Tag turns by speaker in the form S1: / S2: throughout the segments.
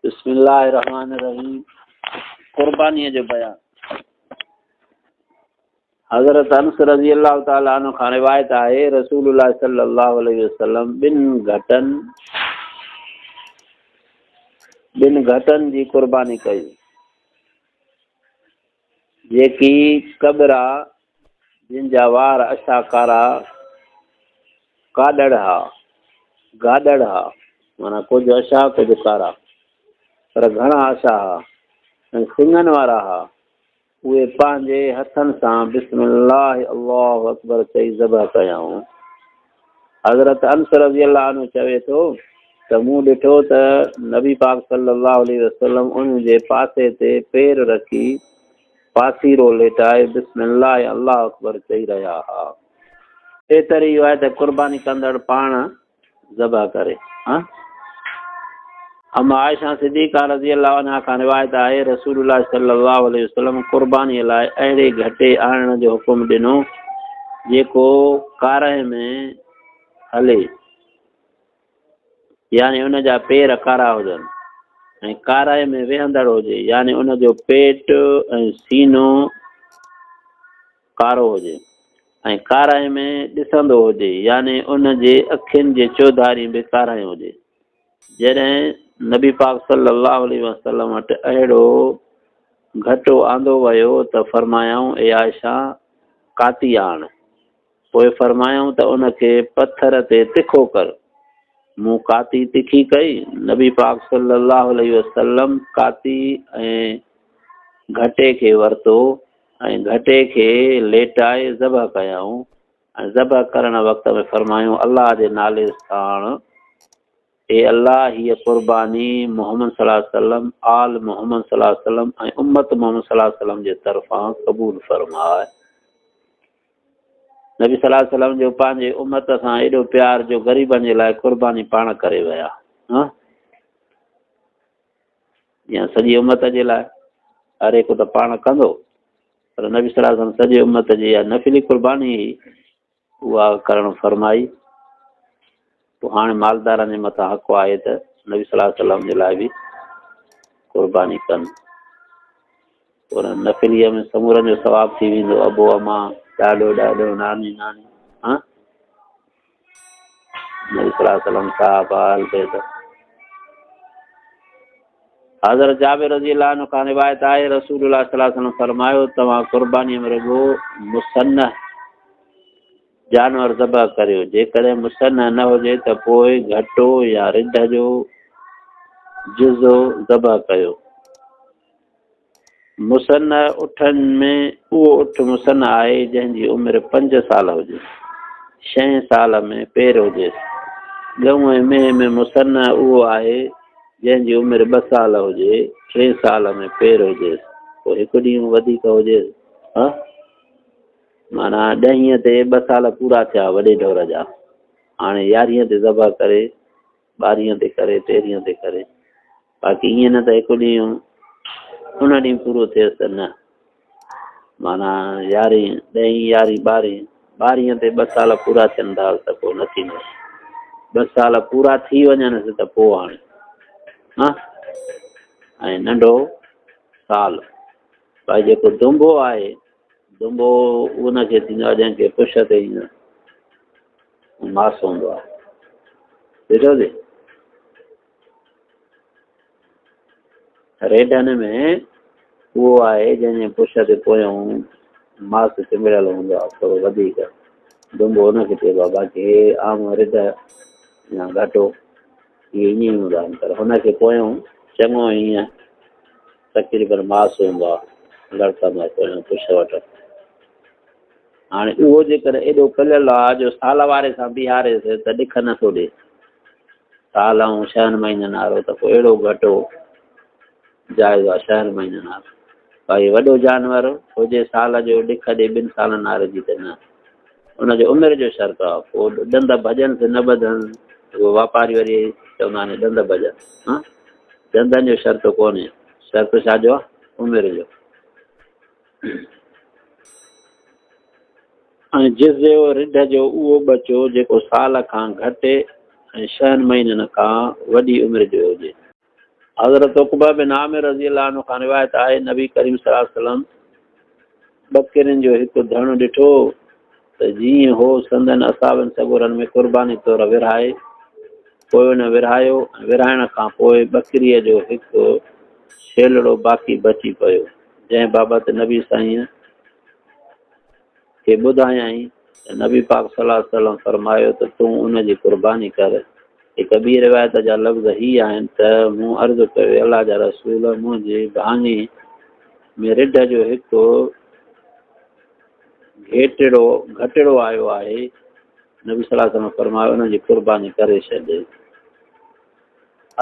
S1: بسم الله الرحمن الرحيم قربانيء جو بيان حضرت انس رضي الله تعالٰي عنه کان روايت آهي رسول الله صلي الله عليه وسلم ٻن گهٽن ٻن گهٽن جي قرباني ڪئي جيڪي ڪٻرا جن جا وار اڇا ڪارا ڪاڏڙ ها، گاڏڙ ها، معنيٰ ڪجهه اڇا ڪجهه ڪارا، پر گهڻا اڇا ها ۽ سڱن وارا ها، اهي پنهنجي هٿن سان بسم الله الله اڪبر چئي ذبح ڪيائون. حضرت انس رضي الله عنه چوي ٿو ته مون ڏٺو ته نبي پاڪ صلي الله عليه وسلم انهن جي پاسي تي پير رکي پاسيرو ليٽائي بسم الله ۽ الله اڪبر چئي رهيا ها. بهتر اهو آهي ته قرباني ڪندڙ پاڻ ذبح ڪري. ام عائشه صديقه رضي الله عنها کان روايت آهي رسول الله صلي الله عليه وسلم قرباني لاء اهڙي گهٽي آڻڻ جو حڪم ڏنو جيڪو ڪارنهن ۾ هلي يعني ان جا پير ڪارا هجن ۽ ڪارائي ۾ ويهندڙ هجي يعني ان جو پيٽ ۽ سينو ڪارو هجي ۽ ڪارائي ۾ ڏسندو هجي يعني ان جي اکين جي چوڌاري به ڪارائي هجي. جڏهن نبي پاڪ صلي الله عليه وسلم وٽ اهڙو گهٽو آندو ويو ته فرمايائون اي عائشه ڪاتي آڻ. پوء فرمايائون ته ان کي پٿر تي تکو ڪر. مون ڪاتي تکي ڪئي. نبي پاڪ صلي الله عليه وسلم ڪاتي ۽ گهٽي کي ورتو ۽ گهٽي کي ليٽائي ذبح ڪيائون ۽ ذبح ڪرڻ وقت ۾ فرمايائون الله جي نالي ساڻ اي الله هيء قرباني محمد صلي الله عليه وسلم، آل محمد صلي الله عليه وسلم ۽ امت محمد صلي الله عليه وسلم جي طرفان قبول فرماء. نبي صلي الله عليه وسلم جو پنهنجي امت سان ايڏو پيار جو غريبن جي لاء قرباني پاڻ ڪري ويا. ها يا سڄي امت جي لاء هر هڪ ته پاڻ ڪندو پر نبي صلي الله عليه وسلم سڄي امت جي اها نفلي قرباني هئي اها ڪرڻ فرمائي پوء هاڻي مالدارن جي مٿان حق آهي ته نبي صلي الله عليه وسلم جي لاء به قرباني ڪن پر نفليء ۾ سمورن جو ثواب ٿي ويندو ابو اما ڏاڏو ڏاڏو ناني ناني ها نبي صلي الله عليه وسلم صحابه اهل بيت حضرت جابر رضي الله عنه کان روايت آهي رسول الله صلي الله عليه وسلم فرمايو توهان قرباني ۾ رڳو مسنه جانور ذبح ڪريو جيڪڏهن مسنه نه هجي ته پوء گهٽو يا رڍ جو جزو ذبح ڪيو مسنّ اٺن ۾ اهو اٺ مسنّ آهي جنهن جي عمر پنج سال هجي، ڇهين سال ۾ پير هجيس. ڳئون ۽ مينهن ۾ مسنّ اهو آهي جنهن جي عمر ٻه سال هجي، ٽئين سال ۾ پير هجيس، پوء هڪ ڏينهن وڌيڪ هجيس. ها معنيٰ ڏهين تي ٻه سال پورا ٿيا وڏي ڍور جا، هاڻي يارهين تي ذبح ڪري، ٻارهين تي ڪري، تيرهين تي ڪري. باقي ائين نه ته هڪ ڏينهن ان ڏينهن پورو ٿئيس ته نه معنيٰ يارهين ڏهين يارهين ٻارهين ٻارهين تي ٻه سال پورا ٿين ٿا ته پوء نه ٿيندو ٻه سال پورا ٿي وڃنس ته پوء هاڻي ها ۽ ننڍو سال ڀائي جيڪو دنبو آهي دنبو ان کي ٿيندو آهي جنهن کي پش تي ايندو ماس هوندو آهي ڏٺو ٿي ريڍن ۾ اهو آهي جنهن جي پڇ تي پويون ماس چنبڙيل هوندو آهي ٿورو وڌيڪ دنبو ان کي چئبو آهي باقي هي عام رڍ يا گهاٽو اهي ائين ئي هوندا آهن پر هن کي پويون چڱو ائين تقريبن ماس هوندو آهي لڙڪندو آهي پويون پڇ وٽ هاڻي اهو جيڪڏهن ايڏو پليل آهي جو سال واري سان بيهاريس ته ڏک نٿو ڏئي سال ۽ ڇهن مهينن وارو ته پوء اهڙو گهٽو جائز آهي ڇهن مهينن وارو ڀائي وڏو جانور هجي سال جو ڏک ڏي ٻن سالن واري جي ته نه ان جو عمر جو شرط آهي پوء ڏند ڀڄنس نه ٻڌن اهو واپاري وري چوندا آهن ڏند ڀڄن ها ڏندن جو شرط ڪونهي شرط ڇا جو آهي عمر جو ۽ جزيو رڍ جو اهو ٻچو جيڪو سال کان گهٽ ۽ ڇهن مهينن کان وڏي عمر جو هجي. حضرت عقبه بن عامر رضي الله عنه کان روايت آهي، نبي ڪريم صلي الله عليه وسلم ٻڪرين جو هڪ ڌڻ ڏٺو ته جيئن هو سندن اصحابن سڳورن ۾ قرباني طور ورهائي، پوء ان ورهايو ۽ ورهائڻ کان پوء ٻڪريء جو هڪ شيلڙو باقي بچي پيو، جنهن بابت نبي سائينء کي ٻڌايائين ته نبي پاڪ صلي الله عليه وسلم فرمايو ته تون ان جي قرباني ڪر. هڪ ٻي روايت جا لفظ هي آهن ته مون عرض ڪيو اي الله جا رسول منهنجي ڀاڱي ۾ رڍ جو هڪ گهيٽڙو گهٽڙو آيو آهي. نبي صلي الله عليه وسلم فرمايو ان جي قرباني ڪري ڇڏ.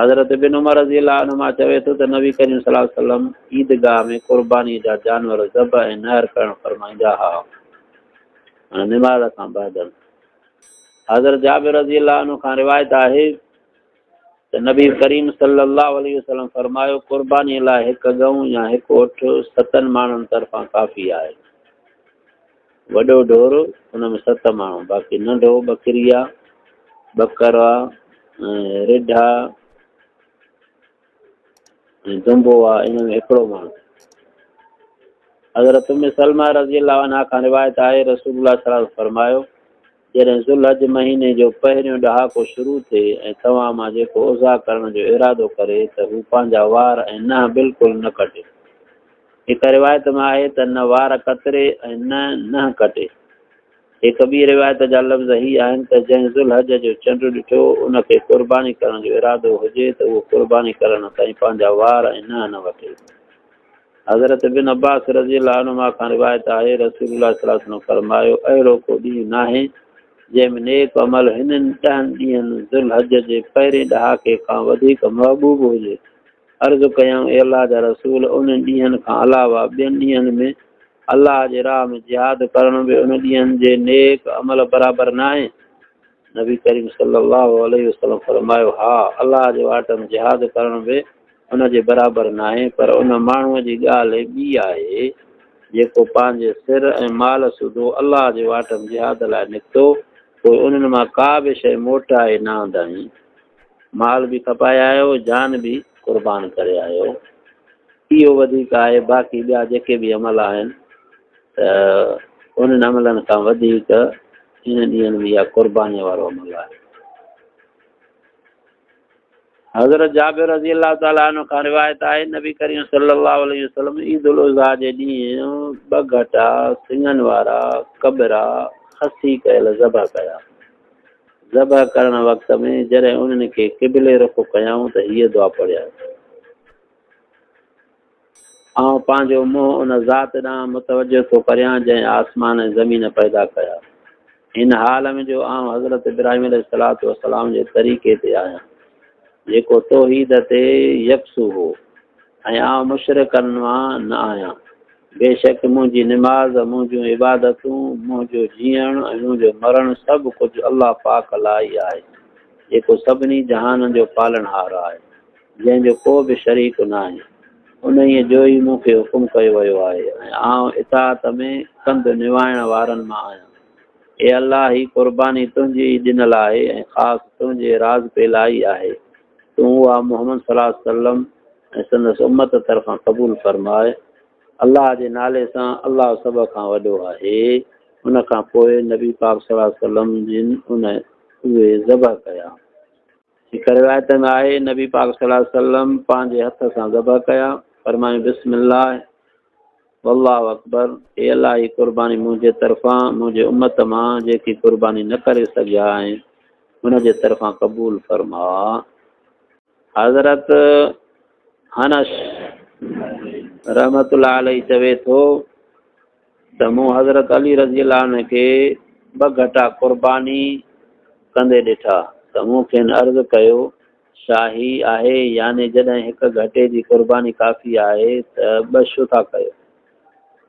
S1: حضرت ابن عمر رضي الله عنهما چوي ٿو ته نبي ڪريم صلي الله عليه وسلم عيدگاهه ۾ قرباني جا جانور ذبح ۽ نحر ڪرڻ فرمائيندا ها، معنيٰ نماز کان بعد. حضرت جابر رضي الله عنه کان روايت آهي ته نبي ڪريم صلي الله عليه وسلم فرمايو قرباني لاء هڪ ڳئون يا هڪ اٺ ستن ماڻهن طرفان ڪافي آهي. وڏو ڍور ان ۾ ست ماڻهو، باقي ننڍو ٻڪري آ، ٻڪر آ ۽ رڍ آ ۽ دنبو آ، ان ۾ هڪڙو ماڻهو. حضرت ام سلمه رضي الله عنها کان روايت آهي، رسول الله صلي الله عليه وسلم فرمايو، جڏهن ذوالحج مهيني جو پهريون ڏهاڪو شروع ٿئي ۽ توهان مان جيڪو اضحيٰ ڪرڻ جو ارادو ڪري ته هو پنهنجا وار ۽ ننهن بلڪل نه ڪٽي. هڪ روايت ۾ آهي ته نه وار ڪتري ۽ نه ننهن ڪٽي. هڪ ٻي روايت جا لفظ هي آهن ته جنهن ذوالحج جو چنڊ ڏٺو، ان کي قرباني ڪرڻ جو ارادو هجي ته اهو قرباني ڪرڻ تائين پنهنجا وار ۽ ننهن نه وٺي. حضرت ابن عباس رضي الله عنهما کان روايت آهي، رسول الله صلي الله عليه وسلم فرمايو، اهڙو ڪو ڏينهن ناهي، جنهن ۾ نيڪ عمل هنن ڏهن ڏينهن ذوالحج جي پهرين ڏهاڪي کان وڌيڪ محبوب هجي. عرض ڪيائون، اي الله جا رسول! انهن ڏينهن کان علاوه ٻين ڏينهن ۾ الله جي راهه ۾ جهاد ڪرڻ به ان ڏينهن جي نيڪ عمل برابر ناهي؟ نبي ڪريم صلي الله عليه وسلم فرمايو، ها، الله جي واٽ ۾ جهاد ڪرڻ به ان جي برابر ناهي، پر ان ماڻهوء جي ڳالهه ٻي آهي، جيڪو پنهنجي سر ۽ مال سوڌو الله جي واٽ ۾ جهاد لاء نڪتو، پوء انهن مان ڪا به شيء موٽائي نه آندائين. مال به کپائي آيو، جان به قربان ڪري آيو. اهو وڌيڪ آهي، باقي ٻيا جيڪي به عمل آهن ته انهن عملن کان وڌيڪ انهن ڏينهن ۾ اها قربانيء وارو عمل آهي. حضرت جابر رضي الله تعالٰي عنه کان روايت آهي، نبي ڪريم صلي الله عليه وسلم عيد الاضحيٰ جي ڏينهن ٻه گهٽا سڱن وارا ڪٻرا خصي ڪيل ذبح ڪيا. ذبح ڪرڻ وقت ۾ جڏهن انهن کي قبلي رخ ڪيائون ته هيء دعا پڙهيائون. آئون پنهنجو منهن ان ذات ڏانهن متوجه ٿو ڪريان جنهن آسمان ۽ زمين پيدا ڪيا. هن حال ۾ جو آئون حضرت ابراهيم عليه الصلوة والسلام جي طريقي تي آهيان، جيڪو توحيد تي يڪسو هو ۽ آئون مشرڪن مان نه آهيان. بيشڪ منهنجي نماز، منهنجون عبادتون، منهنجو جيئڻ ۽ منهنجو مرڻ سڀ ڪجهه الله پاڪ لاء ئي آهي، جيڪو سڀني جهانن جو پالڻهار آهي، جنهن جو ڪو به شريڪ ناهي. انهيء جو ئي مون کي حڪم ڪيو ويو آهي ۽ آئون اطاعت ۾ ڪنڌ نوائڻ وارن مان آهيان. اي الله! هي قرباني تنهنجي ئي ڏنل آهي ۽ خاص تنهنجي راضپي لاء ئي آهي. تون اها محمد صلي الله عليه وسلم ۽ سندس امت طرفان قبول فرماء. الله جي نالي سان الله سڀ کان وڏو آهي. ان کان پوء نبي پاڪ صلي الله عليه وسلم جن ان اهي ذبح ڪيا. هڪ روايت ۾ آهي نبي پاڪ صلي الله عليه وسلم پنهنجي هٿ سان ذبح ڪيا. فرمايون بسم الله والله اڪبر اي الله هي قرباني منهنجي طرفان منهنجي امت مان جيڪي قرباني نه ڪري سگهيا آهن ان جي طرفان قبول فرماء. حضرت حنش رحمت الله عليه چوي ٿو ته مون حضرت علي رضي الله عنه کي ٻه گهٽا قرباني ڪندي ڏٺا ته مون کين عرض ڪيو شاهي آهي يعني جڏهن هڪ گهٽي جي قرباني ڪافي آهي ته ٻه ڇو ٿا ڪيو؟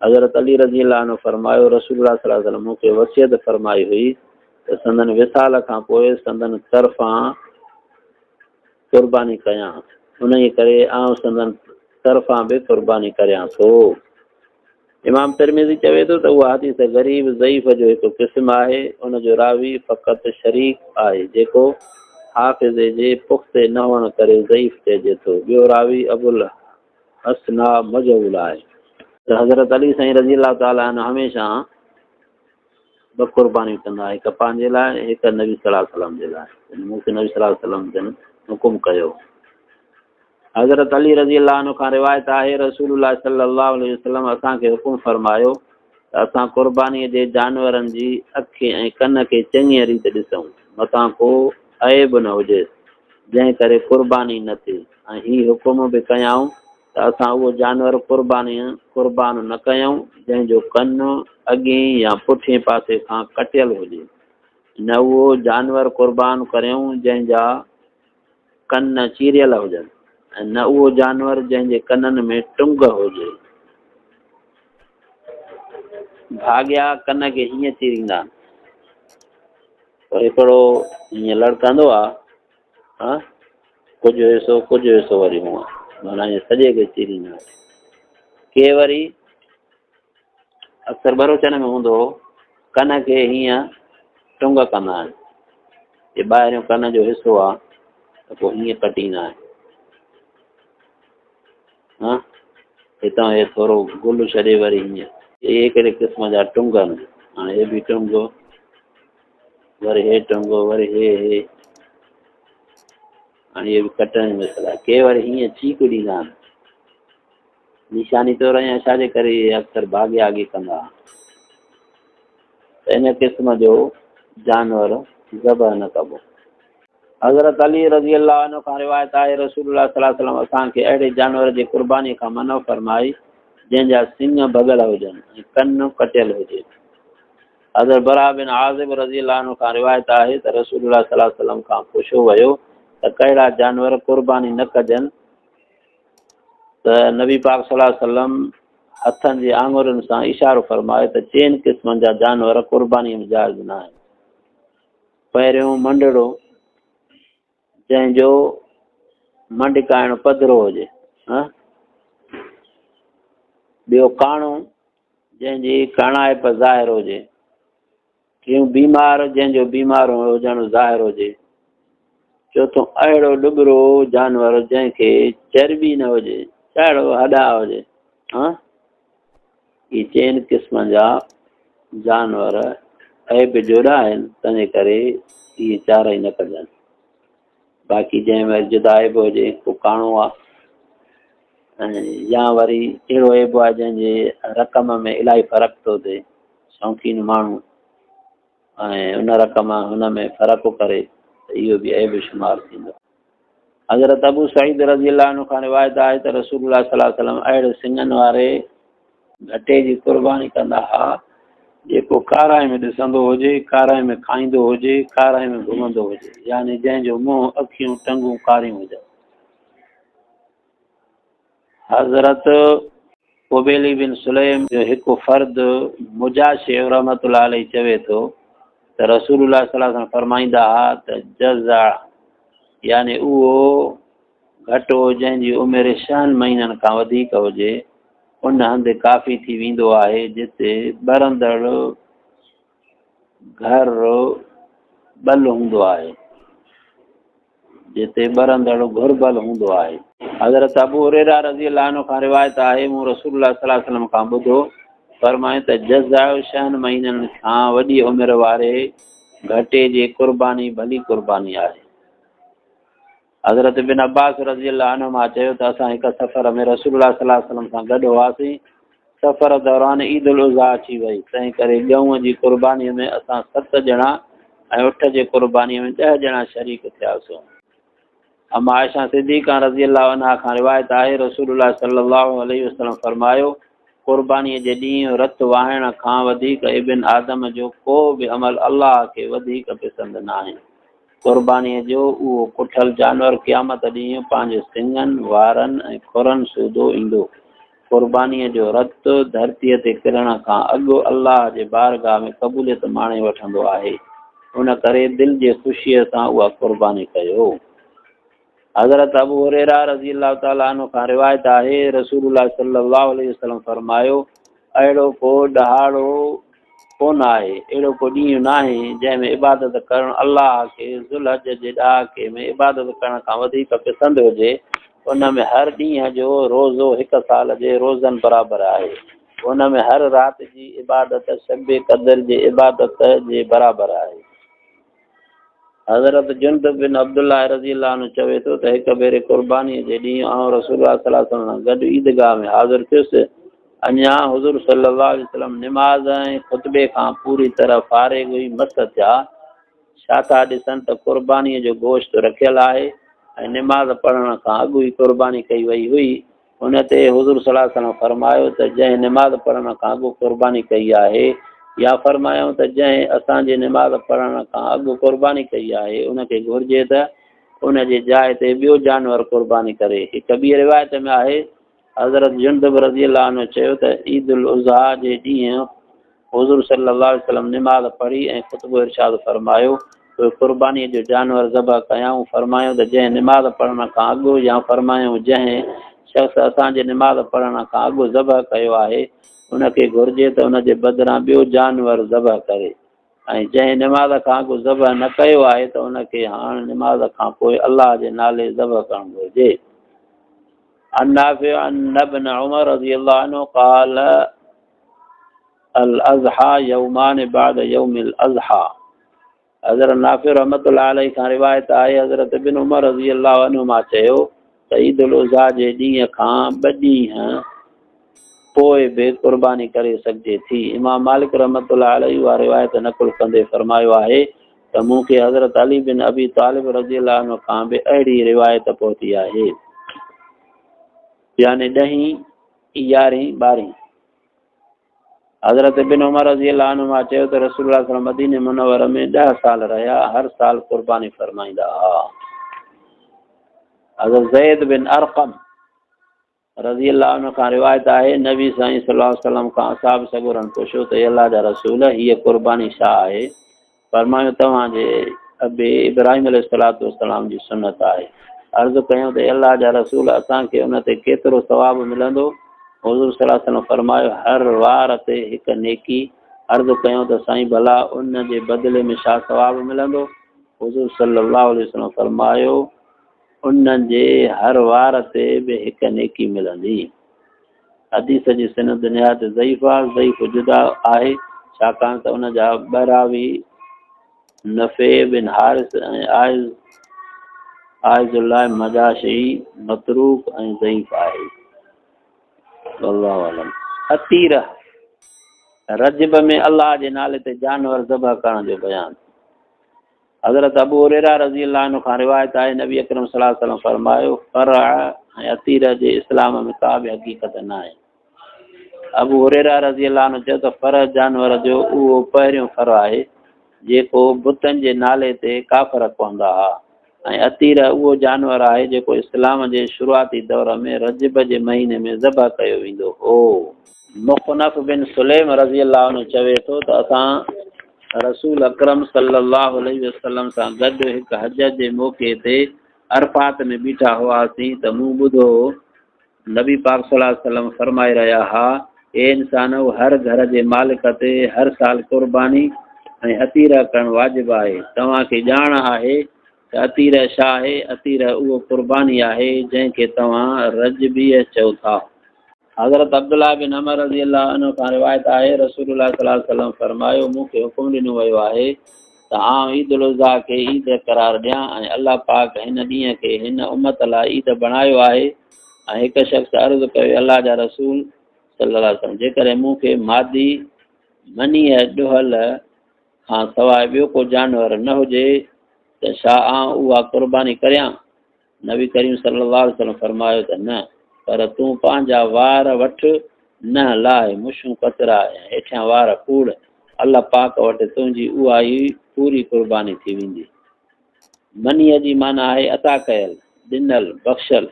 S1: حضرت علي رضي الله عنه فرمايو رسول الله صلي الله عليه وسلم مون کي وصيت فرمائي هئي ته سندن وصال کان پوء سندن طرفان قرباني ڪيان، انهيء ڪري آئون سندن طرفان به قرباني ڪريان ٿو. امام ترمذي چوي ٿو ته اها حديث غريب ضعيف جو هڪ قسم آهي، ان جو راوي فقط شريڪ آهي، جيڪو حافظي جي پختي نه هئڻ ڪري ضعيف چئجي ٿو. ٻيو راوي ابوالحسناء مجهول آهي. ته حضرت علي سائين رضي الله تعالٰي عنه هميشه ٻه قربانيون ڪندا، هڪ پنهنجي لاء، هڪ نبي صلي الله عليه وسلم جي لاء. يعني مون کي نبي صلي الله عليه وسلم جن حڪم ڪيو. حضرت علي رضي الله عنه کان روايت آهي، رسول الله صلي الله عليه وسلم اسان کي حڪم فرمايو ته اسان قربانيء جي جانورن جي اک ۽ ڪن کي چڱيء ريت ڏسون، متان ڪو عيب نه هجيس، جنهن ڪري قرباني نه ٿئي ۽ هي حڪم به ڪيائون ته اسان اهو جانور قربانيء قربان نه ڪيون، جنهن جو ڪن اڳئين يا پٺئين پاسي کان ڪٽيل هجي، نه اهو جانور قربان ڪريون، جنهن جا ڪن چيريل هجن ۽ نه اهو جانور جنهن جي ڪنن ۾ ٽنگ هجي. ڀاڳيا ڪن کي هيئن چيريندا آهن. پوء هڪڙو هيئن لڙڪندو آ، ها، ڪجهه حصو ڪجهه حصو وري هونئن، معنيٰ ائين سڄي کي چيريندا آهن. ڪي وري اڪثر ٻروچن ۾ هوندو هو، ڪن کي هيئن ٽنگ ڪندا آهن. جي ٻاهريون ڪن جو حصو آ ته پوء هيئن ڪٽيندا آهن. ها هتان هي ٿورو گل ڇڏي وري هيئن. هي هڪڙي قسم جا ٽنگ آهن. هاڻي هي به ٽنگ، وري هي ٽنگ، وري هي هي. هاڻي هي به ڪٽڻ جو مسئلا آهي. ڪي وري هيئن چيڪ ڏيندا آهن. نشاني طور يا ڇا جي ڪري اهي اڪثر ڀاڳي آگي ڪندا ها ته ان قسم جو جانور ذبح نه ڪبو. حضرت علي رضي الله عنه کان روايت آهي رسول الله صلي الله عليه وسلم اسان کي اهڙي جانور جي قرباني کان منع فرمائي جنهن جا سڱ ڀڳل هجن ۽ ڪن ڪٽيل هجي. حضرت براء بن عازب رضي الله عنه کان روايت آهي ته رسول الله صلي الله عليه وسلم کان پڇيو ويو ته ڪهڙا جانور قرباني نه ڪجن؟ ته نبي پاڪ صلي الله عليه وسلم هٿن جي آڱرين سان اشارو فرمايو ته چئن قسمن جا جانور قربانيء ۾ جائز نه آهن. پهريون منڊڙو جنهن جو منڊڪائڻ پڌرو هجي، ٻيو ڪاڻو جنهن جي ڪاڻائپ ظاهر هجي، ٽيون بيمار جنهن جو بيمار هجڻ ظاهر هجي، چوٿون اهڙو ڏٻرو جانور جنهن کي چرٻي نه هجي، چاڙهو هڏا هجي. ها اهي چئن قسمن جا جانور عيب جوڏا آهن، تنهنجي ڪري اهي چارئي نه ڪجن. باقي جنهن ۾ جدا عيب هجي، ڪو ڪاڻو آ ۽ يا وري اهڙو عيب آ جنهن جي رقم ۾ الاهي فرق ٿو ٿئي، شوقين ماڻهو ۽ ان رقم هن ۾ فرق ڪري ته اهو به عيب شمار ٿيندو. حضرت ابو سعيد رضي الله عنه کان روايت آهي ته رسول الله صلي الله عليه وسلم اهڙي سڱن واري گهٽي جي قرباني ڪندا ها جيڪو ڪارائي ۾ ڏسندو هجي، ڪارائي ۾ کائيندو هجي، ڪارائي ۾ گهمندو هجي، يعني جنهن جو منهن، اکيون، ٽنگون ڪاريون هجن. حضرت قبيلي بن سليم جو هڪ فرد مجاشع رحمة الله عليه چوي ٿو ته رسول الله صلي الله عليه وسلم فرمائيندا ها ته جزع يعني اهو گهٽو جنهن جي عمر ڇهن مهينن کان وڌيڪ هجي ان هنڌ ڪافي ٿي ويندو آهي جتي ٻرندڙ گهر ٻل هوندو آهي. جتي ٻرندڙ گهربل هوندو آهي. حضرت ابو هريره رضي الله عنه کان روايت آهي، مون رسول الله صلي الله عليه وسلم کان ٻڌو، فرمايو ته جزع ڇهن مهينن کان وڏي عمر واري گهٽي جي قرباني ڀلي قرباني آهي. حضرت ابن عباس رضي الله عنهما چيو ته اسان هڪ سفر ۾ رسول الله صلي الله عليه وسلم سان گڏ هئاسين، سفر دوران عيد الاضحيٰ اچي وئي، تنهن ڪري ڳئون جي قربانيء ۾ اسان ست ڄڻا ۽ اٺ جي قربانيء ۾ ڏهه ڄڻا شريڪ ٿياسون. ام عائشه صديقه رضي الله عنها کان روايت آهي، رسول الله صلي الله عليه وسلم فرمايو، قربانيء جي ڏينهن رت وهائڻ کان وڌيڪ ابن آدم جو ڪو به عمل الله کي وڌيڪ پسند ناهي. قربانيء جو اهو ڪٺل جانور قيامت ڏينهن پنهنجي سڱن، وارن ۽ کرن سوڌو ايندو. قربانيء جو رت ڌرتيء تي ڪرڻ کان اڳ الله جي بارگاهه ۾ قبوليت ماڻي وٺندو آهي. ان ڪري دل جي خوشيء سان اها قرباني ڪيو. حضرت ابو هريره رضي الله تعالٰي عنه کان روايت آهي، رسول الله صلي الله عليه وسلم فرمايو، اهڙو ڪو ڏهاڙو ڪونه آهي. اهڙو ڪو ڏينهن ناهي جنهن ۾ عبادت ڪرڻ الله کي ذوالحج جي ڏهاڪي ۾ عبادت ڪرڻ کان وڌيڪ پسند هجي. ان ۾ هر ڏينهن جو روزو هڪ سال جي روزن برابر آهي. ان ۾ هر رات جي عبادت شب قدر جي عبادت جي برابر آهي. حضرت جندب بن عبدالله رضي الله عنه چوي ٿو ته هڪ ڀيري قربانيء جي ڏينهن آئون رسول الله صلي الله عليه وسلم سان گڏ عيدگاهه ۾ حاضر ٿيس. اڃا حضور صلي الله عليه وسلم نماز ۽ خطبي کان پوري طرح فارغ ئي مس ٿيا. ڇا ٿا ڏسن ته قربانيء جو گوشت رکيل آهي ۽ نماز پڙهڻ کان اڳ ئي قرباني ڪئي وئي هئي. ان تي حضور صلي الله عليه وسلم فرمايو ته جنهن نماز پڙهڻ کان اڳ قرباني ڪئي آهي يا فرمايائون ته جنهن اسان جي نماز پڙهڻ کان اڳ قرباني ڪئي آهي ان کي گهرجي ته ان جي جاء تي ٻيو جانور قرباني ڪري. هڪ ٻي روايت ۾ آهي حضرت جندب رضي الله عنه چيو ته عيد الاضحيٰ جي ڏينهن حضور صلي الله عليه وسلم نماز پڙهي ۽ خطبو ارشاد فرمايو، پوء قربانيء جو جانور ذبح ڪيائون، فرمايائون ته جنهن نماز پڙهڻ کان اڳ يا فرمايائون جنهن شخص اسان جي نماز پڙهڻ کان اڳ ذبح ڪيو آهي ان کي گهرجي ته ان جي بدران ٻيو جانور ذبح ڪري ۽ جنهن نماز کان اڳ ذبح نه ڪيو آهي ته ان کي هاڻ نماز کان پوء الله جي نالي ذبح ڪرڻ گهرجي. عن نافع عن ابن عمر رضي الله عنه قال الاضحى يومان بعد يوم الاضحى حضرت نافع رحمت الله عليه کان روايت آهي حضرت ابن عمر رضي الله عنهما چيو ته عيد الاضحيٰ جي ڏينهن کان ٻه ڏينهن پوء به قرباني ڪري سگهجي ٿي. امام مالڪ رحمة الله عليه اها روايت نقل ڪندي فرمايو آهي ته مون کي حضرت علي بن ابي طالب رضي الله عنه کان به اهڙي روايت پهتي آهي. يعني ڏهين، يارهين، ٻارهين. حضرت ابن عمر رضي الله عنهما چيو ته رسول الله صلي الله عليه وسلم مدينه منوره ۾ 10 سال رهيا، هر سال قرباني فرمائيندا هئا. حضرت زيد بن ارقم رضي الله عنه کان روايت آهي، نبي سائين صلي الله عليه وسلم کان اصحاب سڳورن پڇيو ته اي الله جا رسول هيء قرباني ڇا آهي؟ فرمايو توهان جي ابي ابراهيم عليه الصلوة والسلام جي سنت آهي. عرض ڪيائون ته اي الله جا رسول اسان کي ان تي ڪيترو ثواب ملندو؟ حضور صلي الله عليه وسلم فرمايو هر وار تي هڪ نيڪي. عرض ڪيائون ته سائين ڀلا ان جي بدلي ۾ ڇا ثواب ملندو؟ حضور صلي الله عليه وسلم فرمايو ان جي هر وار تي به هڪ نيڪي ملندي. حديث جي سند نهايت ضعيف آهي، ضعيف جدا آهي، ڇاڪاڻ ته ان جا ٻه راوي نفيع بن حارث ۽ عائذ عائذ الله مجاشعي متروڪ ۽ ضعيف آهي. والله اعلم. عتيره رجب ۾ الله جي نالي تي جانور ذبح ڪرڻ جو بيان. حضرت ابو هريره رضي الله عنه کان روايت آهي نبي اڪرم صلي الله عليه وسلم فرمايو فرع ۽ عتيره جي اسلام ۾ ڪا به حقيقت نه آهي. ابو هريره رضي الله عنه چيو ته فرع جانور جو اهو پهريون فرع آهي جيڪو بتن جي نالي تي ڪافر ڪهندا ها ۽ عتيره اهو جانور آهي جيڪو اسلام جي شروعاتي دور ۾ رجب جي مهيني ۾ ذبح ڪيو ويندو هو. مخنف بن سليم رضي الله عنه چوي ٿو ته اسان رسول اڪرم صلي الله عليه وسلم سان گڏ هڪ حج جي موقعي تي عرفات ۾ بيٺا هئاسين ته مون ٻڌو نبي پاڪ صلي الله عليه وسلم فرمائي رهيا ها اي انسانؤ هر گهر جي مالڪ تي هر سال قرباني ۽ عتيره ڪرڻ واجب آهي توهان کي ڄاڻ آهي ته عتيره ڇا آهي عتيره اهو قرباني آهي جنهن کي توهان رجبيه چئو ٿا. حضرت عبدالله بن عمر رضي الله عنه کان روايت آهي، رسول الله صلي الله عليه وسلم فرمايو، مون کي حڪم ڏنو ويو آهي ته آئون عيد الاضحيٰ کي عيد قرار ڏيان ۽ الله پاڪ هن ڏينهن کي هن امت لاء عيد بڻايو آهي ۽ هڪ شخص عرض ڪيو اي الله جا رسول صلي الله عليه وسلم جيڪڏهن مون کي مادي منيء ڏهل کان سواء ٻيو ڪو جانور نه هجي ته ڇا آئون اها قرباني ڪريان؟ نبي ڪريم صلي الله عليه وسلم فرمايو ته نه، پر تون پنهنجا وار وٺ، ننهن لاهه، مشون ڪتراء ۽ هيٺيان وار ڪوڙ، الله پاڪ وٽ تنهنجي اها ئي پوري قرباني ٿي ويندي. منيء جي معنيٰ آهي عطا ڪيل، ڏنل، بخشيل.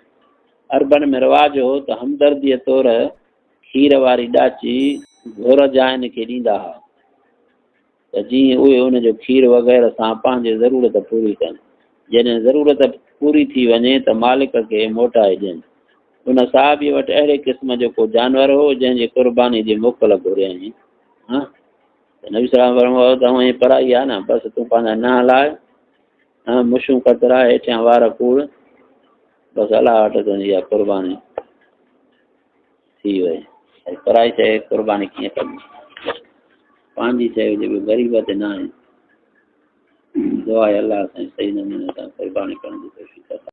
S1: عربن ۾ رواج هو ته همدرديء طور کير واري ڏاچي گهر جاين کي ڏيندا ها. ته جيئن اهي ان جو کير وغيره سان پنهنجي ضرورت پوري ڪن. جڏهن ضرورت پوري ٿي وڃي ته مالڪ کي موٽائي ڏين. ان صحابيء وٽ اهڙي قسم جو ڪو جانور هو، جنهن جي قرباني جي موڪل گهريائين. ته نبي صلي الله فرمايو ته هونئن پرائي آهي نه، بس تون پنهنجا ننهن لاء مشون ڪترا، هيٺيان وار ڪوڙ، بس الله وٽ تنهنجي اها قرباني ٿي وئي. پرائي شيء قرباني ڪيئن ڪبي؟ پنهنجي شيء هجي، ٻيو غريب تي نه آهي. دعا آهي الله سائين صحيح نموني سان قرباني ڪرڻ جي توفيق عطا.